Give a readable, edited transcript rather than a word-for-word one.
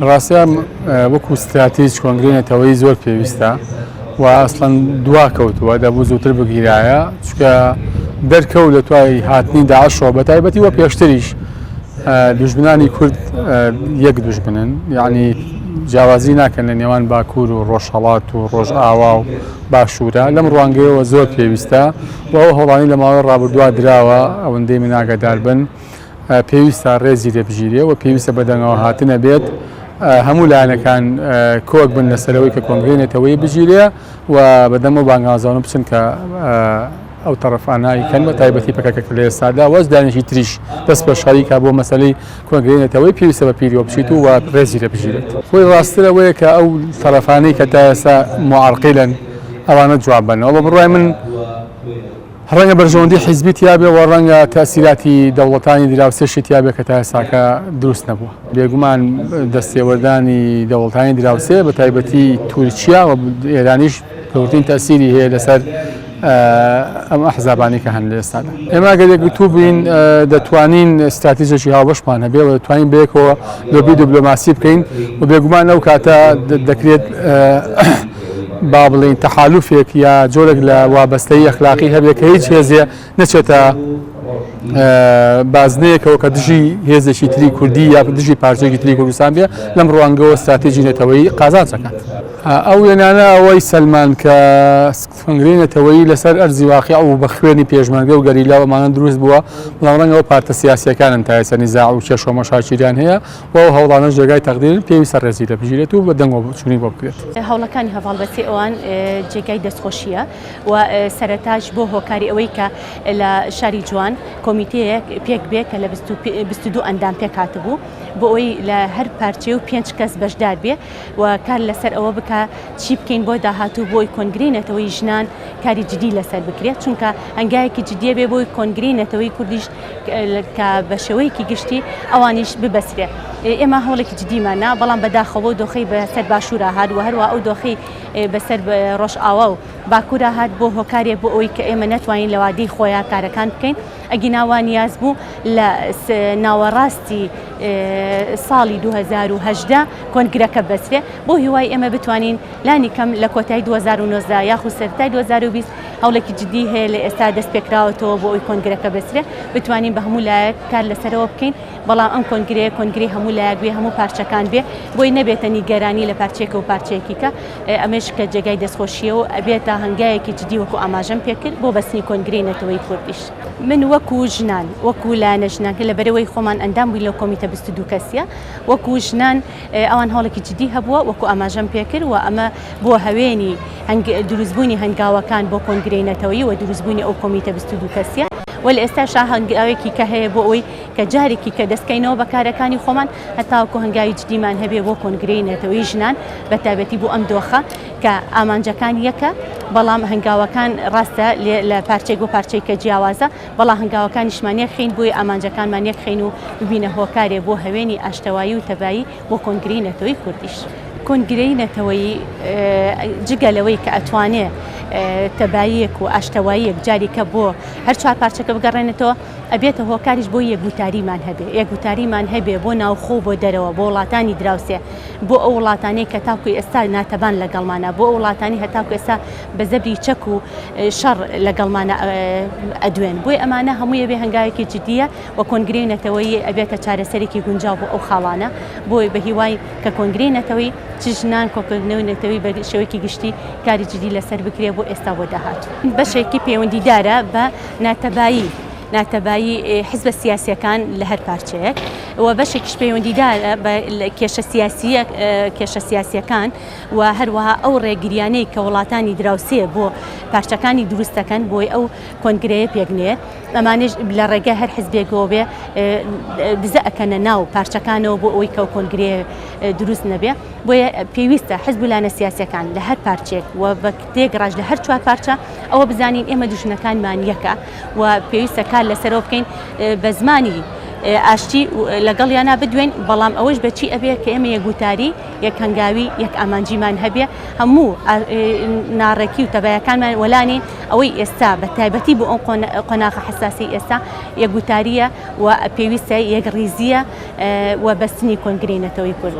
ڕاستە وەکو ستراتیج کۆنگرەی نەتەوەیی زۆر پێویستە و ئەسڵەن دوا کەوتووە دەبوو زووتر بگیرایە چونکە دەرکەوت لە دوای هاتنی داعشەوە بە تایبەتی وە پێشتریش دوژمنانی کورد یەک دوژمنن یعنی جیاوازی ناکەن لە نێوان باکوور و ڕۆژهەڵات و ڕۆژئاوا و باشوورە لەم ڕوانگەیەوە زۆر پێویستە و ئەو هەوڵانی لە ماوەی ڕابردووە دراوە ئەوەندەی من ئاگادار بن پێویستە ڕێزی لێ بگیرێ و پێویستە بەدەنگەوە هاتنە بێت هەموو لایەنەکان کۆک بن لەسەرەوەی کە کۆنگرەی نەتەوەیی بگیرێ و بەدەم و بانگازانە بچن کە ئەو تەڕەفانە کەن بە تایبەتی پەکەکە کە لە ئێستادا وەز لایەنێکی تریش دەست پێشخەری کا بۆ مەسەلەی کۆنگرەی نەتەوەی پێویستە بە پیریەوە بچیت و ڕێزی لێ بگیرێت. خۆی ڕاستتر ئەوەیە کە ئەو تەڕەفانەی کە تا ئێستا موعەرقیلن ئەوانە جواب بەنەوە بە بڕوای من ڕەنگە بەرژەوەندی حیزبی تیابێ و ڕەنگە تەئسیراتی دەوڵەتانی دراوسێشی تیابێ کە تا ئێستاکە دروست نەبووە. بێگومان دەستێوەردانی دەوڵەتانی دراوسێ بە تایبەتی تورکیا و ئێرانیش گەورترین تەئسیری هەیە لەسەر ئەم ئەحزابانەی کە هەن لە ئێستادا. ئێمە ئەگەر یەکگرتوو بین دەتوانین ستراتیژێکی هاوبەشمان هەبێ و دەتوانین بەیەکەوە لۆبی دیبلۆماسی بکەین و بێگومان ئەو کاتە دەکرێت با بڵێین تەحالوفێک یا جۆرێک لە وابەستەیی ئەخلاقی هەبێت کە هیچ هێزێ نەچێتە بازنەیەکەوە کە دژی هێزێکی تری کوردی یا دژی پارچەیەکی تری کوردستان بێ لەم ڕوانگەوە ستراتیژی نەتەوەیی قازانج دەکات. ئەو وێنانە ئەوەی سەلمان کە کۆنگرەی نەتەوەیی لەسەر ئەرزی واقیع و بە خوێنی پێشمەرگە و گەریلا و ئەمانە دروست بووە، بەڵام ڕەنگە ئەو پارتە سیاسییەکانن تا ئێستا نیزاع و کێشە و مەشاکیلیان هەیە و ئەو هەوڵانەش جێگای تەقدیرن، پێویستە ڕێزی لێ بگیرێت و بە دەنگەوەچوونی بۆ بکرێت. هەوڵەکانی هەڤاڵ بەسێ ئەوان جێگای دەستخۆشییە و سەرەتاش بۆ هۆکاری ئەوەی کە لە شاری جوان کۆمیتەیەک پێک بێ کە لە 22 ئەندام پێکهاتبوو بۆ ئەوەی لە هەر پارچەیە و پێنج کەس بەشدار بێ و کار لەسەر ئەوە بکا چی بکەین بۆ داهاتوو بۆی کۆنگرەی نەتەوەی ژنان کاری جدی لەسەر بکرێت چونکە هەنگاوێکی جدیە بێ بۆی کۆنگرەی نەتەوەی کوردیش کە بە شێوەیەکی گشتی ئەوانیش ببەسرێ ئێمە هەوڵێکی جدیمان نا بەڵام بەداخەوە بەو دۆخەی بەسەر باشوورا هات و هەروە ئەو دۆخەی بەسەر ڕۆژئاوا و باکوورا هات بۆ هۆکارێ بۆ ئەوەی کە ئێمە نەتوانین لە وادەی خۆیان کارەکان بکەین ئەگینا وا نیاز بوو لە ناوەڕاستی ساڵی 2018 کۆنگرەکە بەسرێ بۆ هیوای ئێمە بتوانین لانی کەم لە کۆتای 2019 یاخود سەرەتای 2020 هەوڵێکی جدی هەیە لە ئێستا دەست پێکراوەتەوە بۆ ئەوی کۆنگرەکە بەسرێ بتوانین بە هەموو لایەک کار لەسەرەوە بکەین بەڵام ئەم کۆنگرەیە کۆنگرەی هەموو لایەک بێ هەموو پارچەکان بێ بۆی نەبێتە نیگەرانی لە پارچەیەکە و پارچەیەکی کە ئەمەش کە جێگای دەستخۆشییە و ئەبێتە هەنگاوێکی جدی وەکو ئاماژەم پێکرد بۆ بەستنی کۆنگرەی نەتەوەی کوردیش. من وەکو ژنان، وەکو لایەنە ژنان کە لەبەرئەوەی خۆمان ئەندام بووین لەو کۆمیتە 22 کەسییە، وەکو ژنان ئەوان هەوڵێکی جدی هەبووە وەکو ئاماژەم پێکرد و ئەمە بووە هەوێنی دروستبوونی هەنگاوەکان بۆ کۆنگرەی نەتەوەیی و دروستبوونی ئەو کۆمیتە 22 کەسییە و لە ئێستاشا هەنگاوێکی کە هەیە بۆ ئەوەی کە جارێکی کە دەستکەینەوە بە کارەکانی خۆمان هەتاوەکو هەنگاوی جدیمان هەبێ بۆ کۆنگرەی نەتەوەیی ژنان بە تایبەتی بۆ ئەم دۆخە کە ئامانجەکان یەکە بەڵام هەنگاوەکان ڕاستە لە پارچەیەک بۆ پارچەی کە جیاوازە بەڵام هەنگاوەکانیشمان یەکخەین بۆی ئامانجەکانمان یەکخەین و ببینە هۆکارێ بۆ هەوێنی ئاشتەوایی و تەبایی بۆ کۆنگرەی نەتەوەی کوردیش. کۆنگرەی نەتەوەیی جگە لەوەی کە ئەتوانێ تەباییەک و ئاشتەواییەک جاریکە بۆ هەر چوار پارچەکە بگەڕێنێتەوە، ئەبێتە هۆکاریش بۆ یەکگوتاریمان هەبێ، یەکگوتاریمان هەبێ بۆ ناوخۆ و بۆ دەرەوە، بۆ وڵاتانی دراوسێ، بۆ ئەو وڵاتانەی کە تاکو ئێستا ناتەبان لەگەڵمانە، بۆ ئەو وڵاتانی هەتاکو ئێستا بە زەبری چەک و شەڕ لەگەڵمانە ئەدوێن. بۆیە ئەمانە هەمووی ئەبێ هەنگاوێکی جدییە و کۆنگرەی نەتەوەیی ئەبێتە چارەسەرێکی گونجاو بۆ ئەو خاڵانە. بۆیە بە هیوای کە کۆنگرەی نەتەوەیی چ ژنان کۆکردنەوەی نەتەوەیی بە شێوەیەکی گشتی کاری جدی لەسەر بکرێ بۆ ئێستا بۆ داهاتوو. بەشێکی پەیوەندیدارە بە ناتەبایی ناتەبایی حزبە سیاسیەکان لە هەر پارچەیەک و بەشێکیش پەیوەندیدارە بە کێشە سیاسیە کێشە سیاسیەکان و هەروەها ئەو ڕێگریانەی کە وڵاتانی دراوسێ بۆ پارچەکانی دروست دەکەن بۆی ئەو کۆنگرەیە پێک نێت ئەمانەش لە ڕێگای هەر حزبێکەوە بێ دزە ئەکەنە ناو پارچەکانەوە بۆ ئەوەی کە کۆنگرەیە دروست نەبێ بۆیە پێویستە حزب و لایەنە سیاسیەکان لە هەر پارچێک و بە تێکڕاش لە هەر چوار پارچە ئەوە بزانین ئێمە دوژمنەکانمان یەکە و پێویستە کار لەسەرەوە بکەین بە زمانی ئاشتی لەگەڵیانە بدوێن بەڵام ئەوەش بەچی ئەبێ کە ئێمە یەکگوتاری یەک هەنگاوی یەک ئامانجیمان هەبێ هەموو ناڕێکی و تەبایەکانمان وەلانین ئەوەی ئێستا بە تایبەتی بۆ ئەو قۆناغە حەساسی ئێستا یەکگوتاریە و پێویستە یەکڕیزیە و بەستنی کۆنگرەی نەتەوەی کوردە.